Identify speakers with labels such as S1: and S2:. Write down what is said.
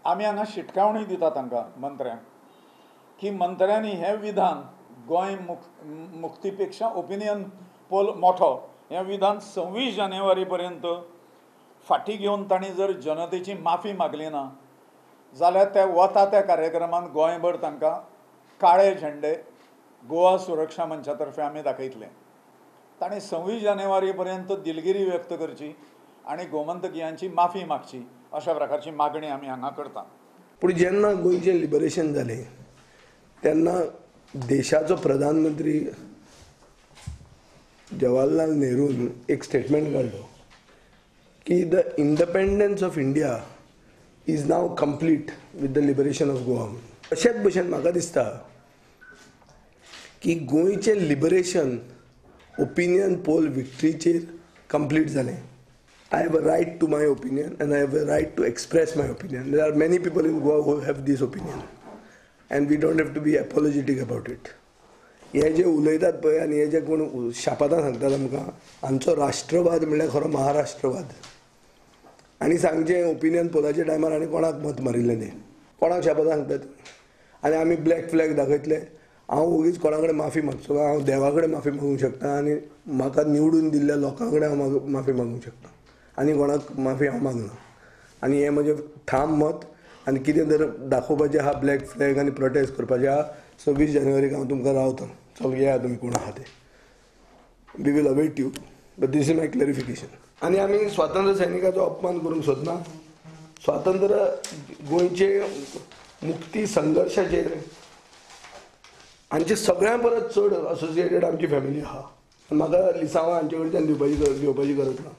S1: आमी हांगा शिटकावणी दिता तांकां मंत्र्यांक की मंत्र्यांनी हें विधान गोंय मुक्तीपेक्षा ओपिनियन पोल मोठो हें विधान 26 जानेवारी पर्यंत फाटीं घेवन तांणी जर जनतेची माफी मागली ना जाल्यार त्या वता त्या कार्यक्रमांत गोंयभर तांकां काळे झेंडे गोवा सुरक्षा मंचा तर्फे आमी दाखयतले. तांणी 26 जानेवारी पर्यंत दिलगिरी व्यक्त करची आनी गोमंतकियांची माफी मागची अशा प्रकारची मागणी आमी हांगा करता.
S2: पूण जेन्ना गोंयचें लिबरेशन जालें तेन्ना देशाचो प्रधानमंत्री जवाहरलाल नेरून एक स्टेटमेंट काडलो की the independence of India is now complete with the liberation of Goa. अशेंच भशेन म्हाका दिसता की गोंयचें लिबरेशन ओपिनियन पोल विक्ट्रीचेर कंप्लीट जालें. I have a right to my opinion and I have a right to express my opinion. There are many people in Goa who have this opinion and we don't have to be apologetic about it. हे जे उलयतात पळय आनी हे जे कोण शापातां सांगतात आमकां, आमचो राष्ट्रवाद म्हणल्यार खरो महाराष्ट्रवाद. आनी सांगचें ओपिनियन पोलाच्या टायमार आनी कोणाक मत मारिल्लें न्ही, कोणाक शापातां सांगतात आनी आमी ब्लॅक फ्लॅग दाखयतले. हांव वोगीच कोणा कडेन माफी मागचो ना, हांव देवा कडेन माफी मागूंक शकता आनी म्हाका निवडून दिल्ल्या लोकां कडेन हांव माफी मागूंक शकता आनी कोणाक माफी हांव मागना. आनी हें म्हजें ठाम मत आनी कितें जर दाखोवपाचें आहा ब्लॅक फ्लॅग आनी प्रोटेस्ट करपाचें आहा 26 जानेवारीक हांव तुमकां रावता. चल येया तुमी कोण आहा ते, we will await you, but this is my clarification. आनी आमी स्वातंत्र्य सैनिकाचो अपमान करूंक सोदना. स्वातंत्र्य गोंयचे मुक्ती संघर्शाचेर हांचे सगळ्यां परस चड असोसिएटेड आमची फॅमिली आहा. म्हाका लिसांवां हांचे कडच्यान दिवपाची गरज ना.